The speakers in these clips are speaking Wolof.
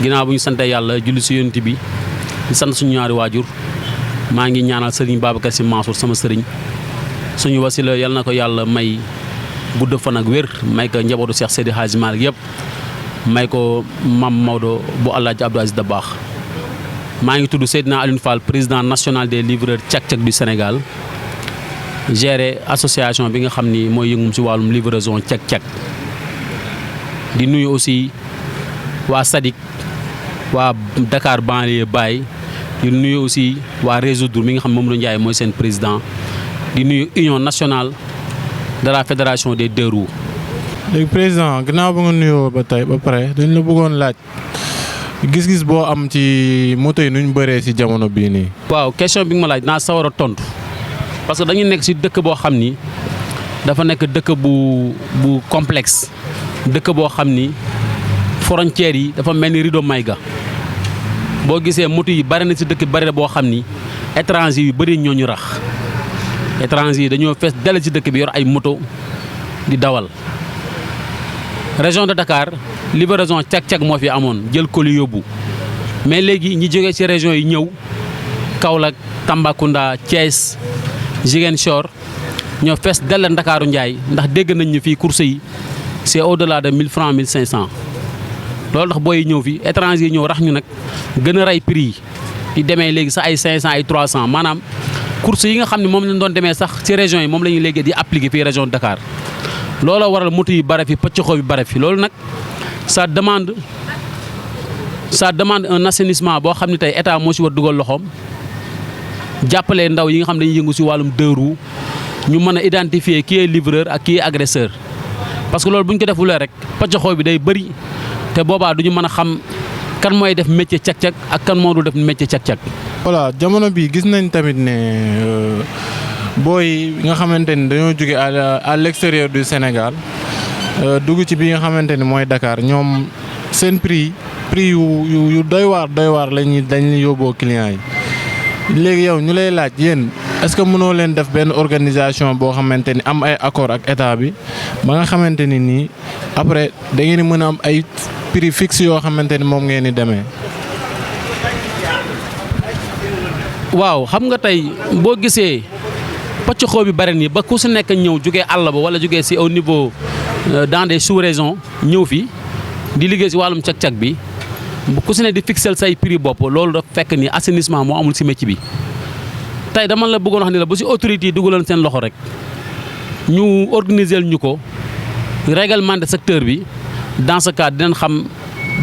ginnaaw bu ñu sante yàlla julli si yonent bi di sant suñu ñaari waajur maa ngi ñaanal sëriñ Babacar Sy Mansour sama sëriñ suñu wasila yal na ko yàlla may gudd fan ak wér may ko njabootu Cheikh Seydi Hadji Malick yëpp may ko Mam Maodo bu Alaaji Abdou Aziz Dabakh maa ngi tudd Seydina Alioune Fall président national des livreurs cag-cag du Sénégal géré association bi nga xam ni mooy yëngum si wàllum livraison cag-cag di nuyu aussi waa Sadik waa Dakar banlieue Baye di nuyu aussi waa Réseau Dour mi nga xam ne Mamadou Ndiaye mooy seen président di nuyu union nationale de la fédération des deux roues. léegi président ginnaaw ba nga nuyoo ba tey ba pare dañ la bëggoon laaj gis-gis boo am ci moto yi nuñ bëree ci jamono bii nii. waaw question bi nga ma laaj naa sawar a tontu parce que dañu nekk ci dëkk boo xam ni dafa nekk dëkk bu complexe dëkk boo xam ni frontières yi dafa mel ni rideau Mayga boo gisee moto yi bari na ci dëkk bari boo xam ni étranger yu bëri ñoo ñu rax étranger yi dañoo fees dell ci dëkk bi yor ay moto di dawal. région de Dakar livraison cag-cag moo fi amoon jël colis yóbbu mais léegi ñi jógee ci région yi ñëw Kaolack Tambacounda Thiès Ziguinchor ñoo fees dell Ndakaaru Njaay ndax dégg nañ ñu fii course yi c'est au-delà de 1000 francs 1500 loolu tax booy ñëw fi étranger yi ñëw rax ñu nag gën a rey prix yi di demee léegi sax ay 500 ay 300 maanaam course yi nga xam ne moom lañ doon demee sax ci région yi moom la ñuy léegi di appliquer fii région de Dakar looloo waral moto yi bare fi pëccxoo bi bare fi loolu nag ça demande un assainissement boo xam ne tey état moo si war dugal loxoom jàppale ndaw yi nga xam ne dañuy yëngu si wàllum deux roues ñu mën a identifier qui est livreur ak qui est agresseur parce que loolu bu ñu ko defulee rek pëccxoo bi day bëri te boobaa du ñu mën a xam kan mooy def métier cag-cag ak kan moo dul def métier cag-cag. voilà jamono bi gis nañ tamit ne booy nga xamante ni dañoo jóge à l'extérieur du Sénégal dugg ci bi nga xamante ni mooy Dakar ñoom seen prix yu doy waar dañuy yóbboo clients yi léegi yow ñu lay laaj yéen est-ce que mënoo leen def benn organisation boo xamante ni am ay accord ak état bi ba nga xamante ni nii après da ngeen di mën a am ay prix fixe yoo xamante ni moom ngeen di demee. waaw xam nga tey boo gisee. pàcc xoo bi bari nii ba ku si nekk ñëw jugee àll ba wala jugee si au niveau dans des sous-régions ñëw fi di liggéey si wàllum cag-cag bi ku si ne di fixel say prix bopp loolu dafa fekk ni assainissement moo amul si métier bi. tey dama la bëggoon wax ni la bu si autorité yi dugaloon seen loxo rek ñu organiser ñu ko réglementer secteur bi dans ce cas dinañ xam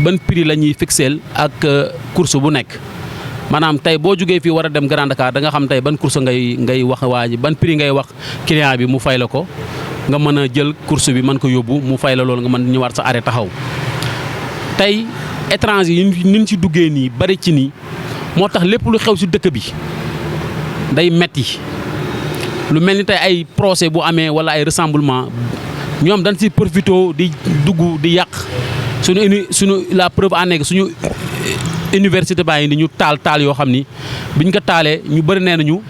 ban prix la ñuy fixel ak course bu nekk. maanaam tey boo jugee fii war a dem Grand Dakar da nga xam tey ban course ngay wax waa ji ban prix ngay wax client bi mu fay la ko nga mën a jël course bi mën ko yóbbu mu fay la loolu nga mën ñëwaat sa arrêt taxaw. tey étranger yi ni ci duggee nii bari ci nii moo tax lépp lu xew ci dëkk bi day metti lu mel ni tey ay procès bu amee wala ay rassemblement ñoom dañ ci profité di dugg di yàq suñu la preuve en est que suñu. université baa ngi ni ñu taal yoo xam ni biñ ko taalee ñu bëri nee nañu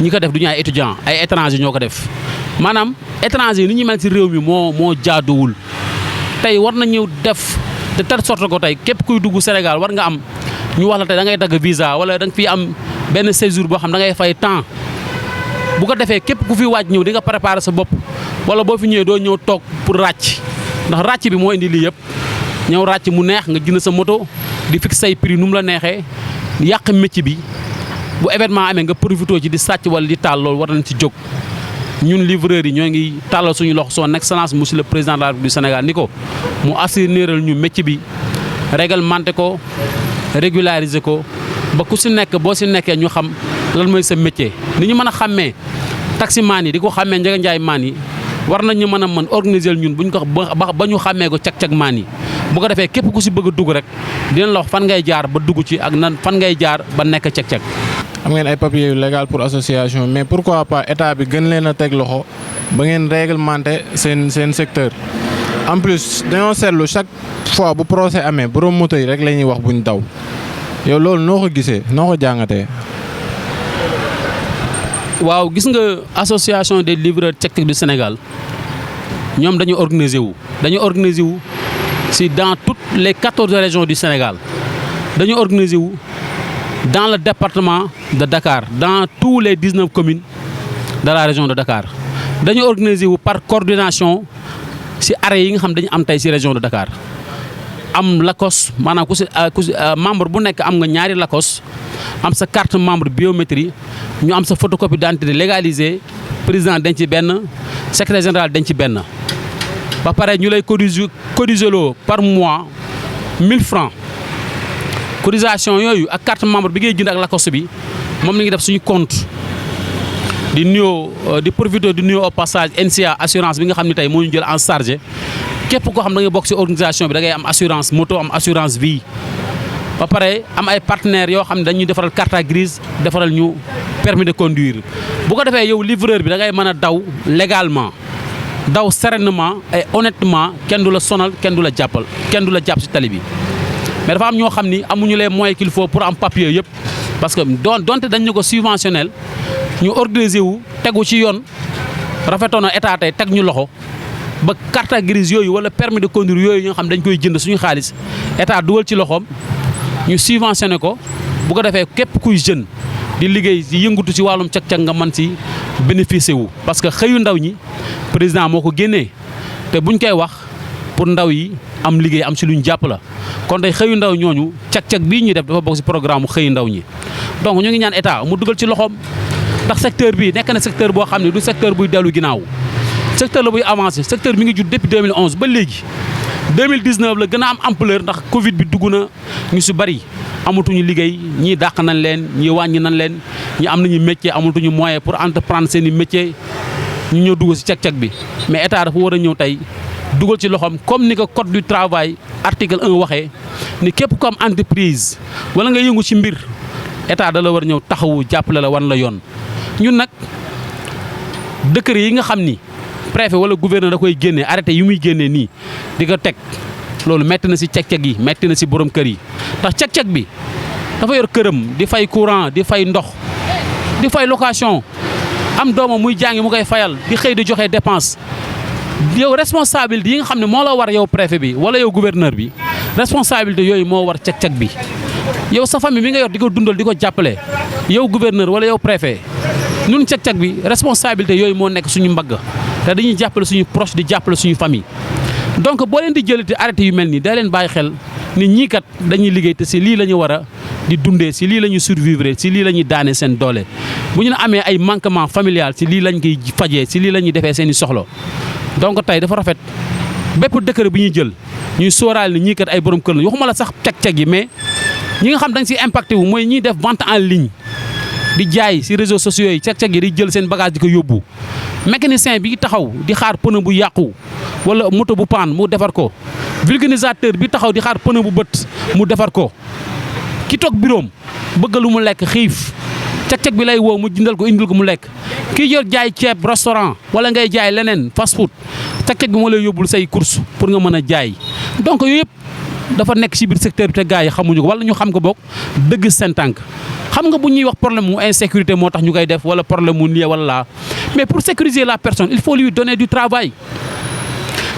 ñi ko def du ñu ay étudiants ay étrangers ñoo ko def maanaam étranger ni ñu mel ci réew mi moo jaaduwul tey war nañu def de telle sorte ko tey képp kuy dugg Sénégal war nga am ñu wax la tey da ngay dagg visa wala da nga fiy am benn séjour boo xam da ngay fay temps bu ko defee képp ku fi wàcc ñëw di nga préparer sa bopp wala boo fi ñëwee doo ñëw toog pour ràcc ndax ràcc bi moo indi lii yëpp ñëw ràcc mu neex nga jënd sa moto. di fix say prix nu mu la neexee yàq métier bi bu événement amee nga profité ci di sàcc wala di taal loolu war nañ ci jóg ñun livreurs yi ñoo ngi tàllal suñu loxo son excellence monsieur le président de la République du Sénégal ni ko mu assainiral ñu métier bi réglementé ko régulariser ko ba ku si nekk boo si nekkee ñu xam lan mooy sa métier. ni ñu mën a xàmmee taximaan yi di ko xàmmee njëga njaay maan yi war nañu mën organiser ñun buñ ko ba ñu xàmmee ko cag-cag maan yi. bu ko defee képp ku si bëgg a dugg rek dinañ la wax fan ngay jaar ba dugg ci ak nan fan ngay jaar ba nekk cag-cag. am ngeen ay papiers yu légal pour association mais pourquoi pas état bi gën leen a teg loxo ba ngeen réglementer seen secteur en plus dañoo seetlu chaque fois bu procès amee borom moto yi rek la ñuy wax buñ daw yow loolu noo ko gisee noo ko jàngatee. waaw gis nga association des livreurs cag-cag du Sénégal ñoom dañu organiser wu si dans toutes les 14 régions du Sénégal dañu organiser wu dans le département de Dakar dans tous les 19 communes de la région de Dakar dañu organiser wu par coordination ci arrêt yi nga xam dañu am tey ci région de Dakar am lakos maanaam ku ci membre bu nekk am nga ñaari lakos am sa carte membre biométrie ñu am sa photocopie d'identité légalisée président denc ci benn secrétaire général denc ci benn ba pare ñu lay cotiser loo par mois 1000 francs cotisation yooyu ak carte membre bi ngay jënd ak lakos bi moom la ñuy def suñu compte di nuyoo di profiter di nuyoo au passage NCA assurance bi nga xam ne tey moo ñu jël en charge képp koo xam da ngay bokk ci organisation bi da ngay am assurance moto am assurance vie ba pare am ay partenaires yoo xam ne dañuy defaral carte grise defaral ñu permis de conduire bu ko defee yow livreur bi da ngay mën a daw légalement daw sereinement et honnêtement kenn du la sonal kenn du la jàpp ci tali bi mais dafa am ñoo xam ni amuñu les moyens qu'il faut pour am papier yëpp parce que donte dañ ñu ko subventionnel ñu organiser wu tegu ci yoon rafetoon na état tey teg ñu loxo ba carte grise yooyu wala permis de conduire yooyu ñoo xam dañ koy jënd suñu xaalis état dugal ci loxoom ñu subventionné ko bu ko defee képp kuy jeune di liggéey di yëngatu ci wàllum cag-cag nga mën ci bénéficier wu. parce que xëyu ndaw ñi président moo ko génnee te buñ koy wax pour ndaw yi am liggéey am ci luñ jàpp la kon tey xëyu ndaw ñooñu cag-cag bii ñuy def dafa bokk ci programme xëyu ndaw ñi donc ñu ngi ñaan état mu dugal ci loxoom ndax secteur bi nekk na secteur boo xam ne du secteur buy dellu ginnaaw secteur la buy avancé secteur mi ngi judd depuis 2011 ba léegi 2019 la gën a am ampleur ndax Covid bi dugg na ñu si bari amatuñu liggéey ñii dàq nañ leen ñii wàññi nañ leen ñi am nañu métier amatuñu moyen pour entreprendre seen i métier ñu ñëw dugg si cag-cag bi mais état dafa war a ñëw tey dugal ci loxoom comme ni ko code du travail article 1 waxee ni képp ko am entreprise wala nga yëngu ci mbir état da la war a ñëw taxawu jàppale la wan la yoon ñun nag décret yi nga xam ni préfet wala gouverneur da koy génnee arrêté yi muy génnee nii di ko teg loolu metti na ci cag-cag yi metti na ci borom kër yi ndax cag-cag bi dafa yor këram di fay courant di fay ndox di fay location am doomam muy jàngi mu koy fayal di xëy di joxe dépense yow responsabilité yi nga xam ne moo la war yow préfet bi wala yow gouverneur bi responsabilité yooyu moo war cag-cag bi yow sa famille bi nga yor di ko dundal di ko jàppale yow gouverneur wala yow préfet ñun cag-cag bi responsabilité yooyu moo nekk suñu mbagg te dañuy jàppale suñu proche di jàppale suñu famille donc boo leen di jëlati arrêté yu mel nii day leen bàyyi xel nit ñii kat dañuy liggéey te si lii la ñu war a di dundee si lii la ñuy survivre si lii la ñuy daane seen doole bu ñu ne amee ay manquement familial si lii lañ koy fajee si lii la ñuy defee seen i soxla donc tey dafa rafet bépp décret bi ñuy jël ñuy sóoraal ni ñii kat ay borom kër la waxuma la sax cag-cag yi mais ñi nga xam dañ si impacté wu mooy ñiy def vente en ligne di jaay si réseaux sociaux yi cag-cag yi di jël seen bagage di ko yóbbu mécanicien bi taxaw di xaar pneu bu yàqu wala moto bu paan mu defar ko vulcanisateur bi taxaw di xaar pneu bu bët mu defar ko ki toog biroom bëgg lu mu lekk xiif cag-cag bi lay woo mu jëndal ko indil ko mu lekk kii yor jaay ceeb restaurant wala ngay jaay leneen fast food cag-cag bi moo lay yóbbul say course pour nga mën a jaay donc yooyu yëpp dafa nekk ci biir secteur bi te gars yi xamuñu ko wala ñu xam ko bokk dëgg seen tànk xam nga bu ñuy wax problème mu insécurité moo tax ñu koy def wala problème mu nii wala laa mais pour sécuriser la personne il faut lui donner du travail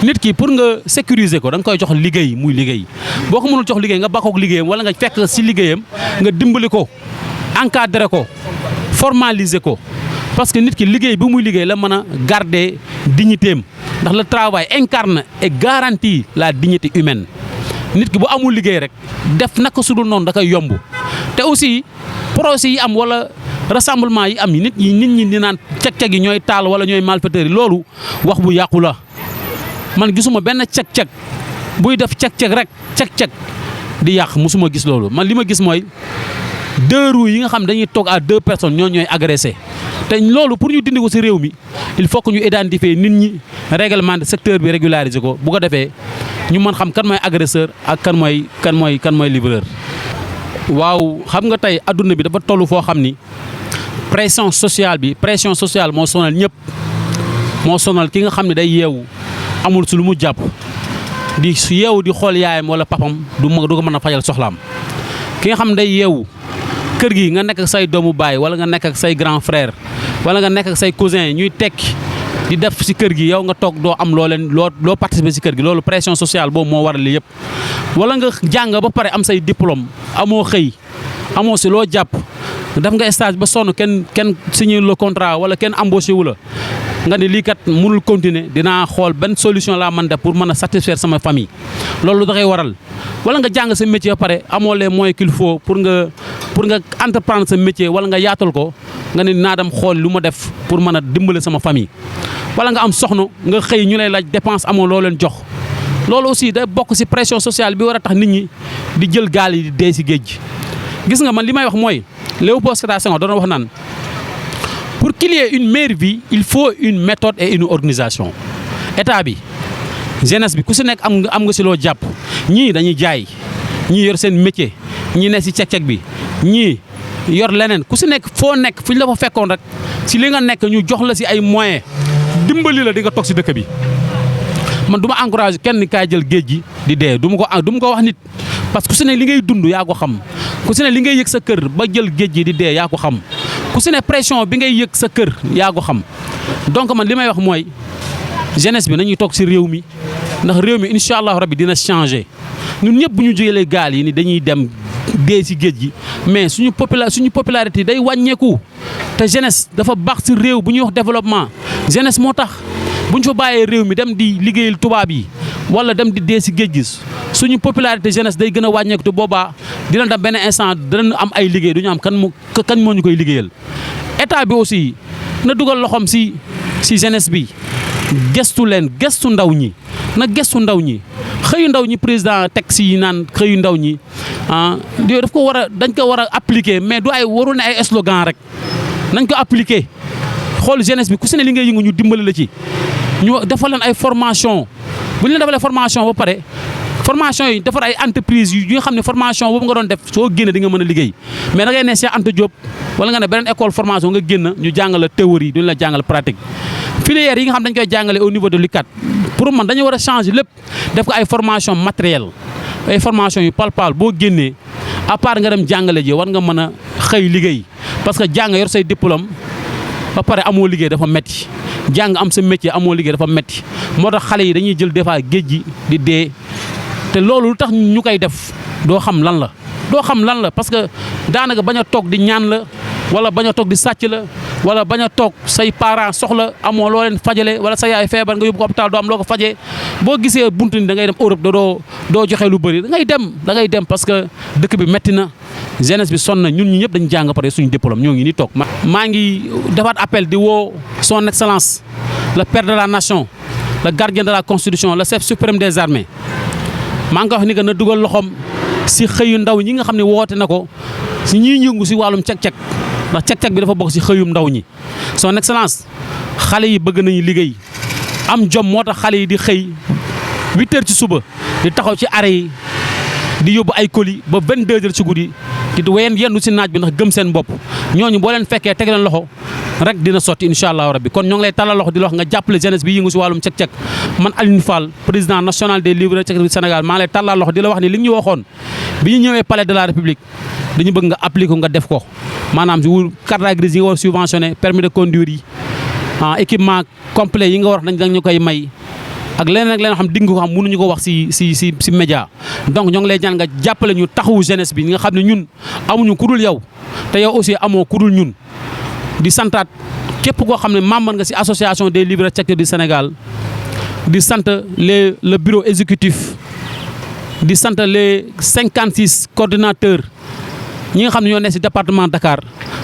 nit ki pour nga sécuriser ko da nga koy jox liggéey muy liggéey boo ko mënul jox liggéey nga bakkook liggéeyam wala nga fekk ci liggéeyam nga dimbali ko encadrer ko formaliser ko parce que nit ki liggéey bi muy liggéey la mën a garder dignitéem ndax le travail incarne et garantit la dignité humaine nit ki bu amul liggéey rek def naka su dul noonu da koy yomb te aussi procès yi am wala rassemblement yi am nit ñi di naan cag-cag yi ñooy taal wala ñooy malfaiteurs yi loolu wax bu yàqu la man gisuma benn cag-cag buy def cag-cag rek cag-cag di yàq musuma gis loolu man li ma gis mooy 2 roues yi nga xam dañuy toog à 2 personnes ñooy agressé te loolu pour ñu dindi ko ci réew mi il faut que ñu identifier nit ñi réglementer secteur bi régulariser ko bu ko defee ñu mën xam kan mooy agresseur ak kan mooy livreur. waaw xam nga tey adduna bi dafa toll foo xam ni pression sociale moo sonal ñëpp moo sonal ki nga xam ne day yeewu amul su lu mu jàpp di yeewu di xool yaayam wala papam du ko mën a fajal soxlaam ki nga xam ne day yeewu kër gi nga nekk ak say doomu baay wala nga nekk ak say grand frère wala nga nekk ak say cousin ñuy tekki di def ci kër gi yow nga toog doo am loo participer ci kër gi loolu pression sociale boobu moo waral li yëpp. wala nga jàng ba pare am say diplôme amoo xëy amoo ci loo jàpp def nga stage ba sonn kenn signé le contrat wala kenn embauché wu la nga ne lii kat mënul continuer dinaa xool benn solution laa mën def pour mën a satisfaire sama famille loolu da koy waral. wala nga jàng sa métier ba pare amoo les moyens qu'il faut pour nga entreprendre sa métier wala nga yaatal ko nga ne naa dem xool lu ma def pour mën a dimbale sama famille. wala nga am soxna nga xëy ñu lay laaj dépense amoo loo leen jox loolu aussi day bokk ci pression sociale bi war a tax nit ñi di jël gaal yi di dee ci géej gi. gis nga man li may wax mooy Léopold Sédar Senghor doon wax naan pour qu'il y ait une meilleure vie il faut une méthode et une organisation. état bi jeunesse bi ku ci nekk am nga ci loo jàpp ñii dañuy jaay ñii yor seen métier ñii ne ci cek-cek bi ñii yor leneen ku ci nekk foo nekk fu ñu la fa fekkoon rek ci li nga nekk ñu jox la ci ay moyens dimbali la di nga toog ci dëkk bi. man du ma encouragé kenn kaay jël géej gi di dee du ma ko wax nit parce que ku ci ne li ngay dund yaa ko xam ku ci ne li ngay yëg sa kër ba jël géej gi di dee yaa ko xam ku ci ne pression bi ngay yëg sa kër yaa ko xam donc man li may wax mooy jeunesse bi nañuy toog ci réew mi ndax réew mi incha allah rabbi dina changer ñun ñëpp bu ñu jëlee gaal yi ni dañuy dem dee ci géej gi mais suñu popularité day wàññeeku te jeunesse dafa baax ci réew bu ñuy wax développement jeunesse moo tax. bu ñu fa bàyyee réew mi dem di liggéeyal tubaab yi wala dem di dee ci géej gi suñu popularité jeunesse day gën a wàññeeku te boobaa dina dem benn instant dinañ am ay liggéey du ñu am kan moo ñu koy liggéeyal. état bi aussi na dugal loxoom ci jeunesse bi gestu leen gestu ndaw ñi na gestu ndaw ñi xëyu ndaw ñi président teg ci naan xëyu ndaw ñi yooyu daf ko dañ ko war a appliquer mais du ay warul ne ay slogan rek nañ ko appliquer xool jeunesse bi ku ci ne li ngay yëngu ñu dimbali la ci. ñu defal leen ay formation bu ñu leen defalee formation ba pare formation yi defar ay entreprise yu nga xam ne formation boobu nga doon def soo génne di nga mën a liggéey mais da ngay ne Cheikh Anta Diop wala nga ne beneen école formation nga génn ñu jàngal théorie duñu la jàngal pratique. filière yi nga xam dañ koy jàngale au niveau de l'UCAD pour man dañu war a changer lépp def ko ay formation matérielle ay formation yu palpable boo génnee à part nga dem jàngale ji war nga mën a xëy liggéey parce que jàng yor say diplôme ba pare amoo liggéey dafa metti jàng am sa métier amoo liggéey dafa metti moo tax xale yi dañuy jël des fois géej gi di dee te loolu lu tax ñu koy def doo xam lan la parce que daanaka bañ a toog di ñaan la wala bañ a toog di sàcc la wala bañ a toog say parents soxla amoo loo leen fajale wala sa yaay feebar nga yóbbu ko hôpital doo am loo ko fajee boo gisee buntu ni da ngay dem Europe doo joxe lu bëri da ngay dem parce que dëkk bi metti na jeunesse bi sonn na ñun ñi ñëpp dañu jàng pare suñu diplôme ñoo ngi ni toog. maa ngi defaat appel di woo son excellence le père de la nation le gardien de la constitution le chef suprême des armées maa ngi ko wax ni que na dugal loxoom si xëyu ndaw ñi nga xam ne woote na ko si ñiy yëngu si wàllum cek-cek ndax cek-cek bi dafa bokk si xëyum ndaw ñi son excellence xale yi bëgg nañu liggéey am jom moo tax xale yi di xëy 8 heures ci suba di taxaw ci arrêt yi di yóbbu ay colis ba 22 heures ci guddi di yendu si naaj bi ndax gëm seen bopp ñooñu boo leen fekkee teg leen loxo rek dina sotti incha allahu rabbi kon ñoo ngi lay tàllal loxo di la wax nga jàppale jeunesse bi yëngu si wàllum cek-cek man Alioune Fall président national des livreurs cek du Sénégal maa ngi lay tàllal loxo di la wax ni li ñu waxoon bi ñu ñëwee palais de la république dañu bëgg nga appliquer nga def ko maanaam si wul carte grise yi nga war subventionné permis de conduire yi équipement complet yi nga war dañ ñu koy may ak leneen ak leneen xam digg ko xam mënuñu ko wax si média donc ñoo ngi lay ñaan nga jàppale ñu taxawu jeunesse bi nga xam ne ñun amuñu ku dul yow te yow aussi amoo ku dul ñun di santaat képp koo xam ne membre nga si association des livreurs cek du Sénégal di sant le bureau exécutif di sant les 56 coordinateurs ñi nga xam ne ñoo nekk si département Dakar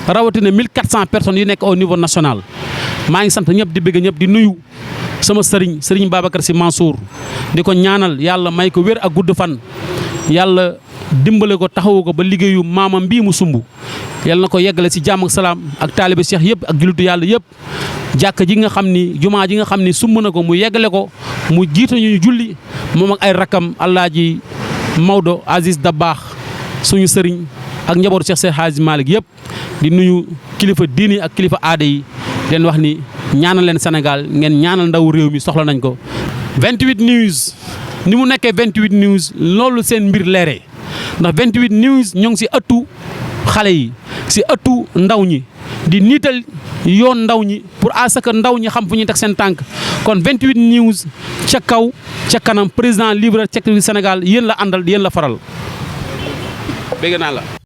rawatina 1400 personnes yu nekk au niveau national maa ngi sant ñëpp di bëgg ñëpp di nuyu sama sëriñ Babacar Sy Mansour di ko ñaanal yàlla may ko wér ak gudd fan yàlla dimbale ko taxawu ko ba liggéeyu maamam bii mu sumb yàlla na ko yeggale si jàmm ak salaam ak taalibe Cheikh yëpp ak jullitu yàlla yëpp jàkk ji nga xam ni jumaa ji nga xam ni sumb na ko mu yeggale ko mu jiite ñu julli moom ak ay rakkam Alaaji Maodo Aziz Dabakh suñu sëriñ ak njabootu Cheikh Seydi Hadji Malick yëpp di nuyu kilifa diini ak kilifa aada yi leen wax ni ñaanal leen Sénégal ngeen ñaanal ndaw réew mi soxla nañ ko. 28 news ni mu nekkee 28 news loolu seen mbir leeree ndax 28 news ñoo ngi si ëttu xale yi si ëttu ndaw ñi di niital yoon ndaw ñi pour à ce que ndaw ñi xam fu ñuy teg seen tànk kon 28 news ca kaw ca kanam président libre ca Sénégal yéen la àndal yéen la faral bégg naa la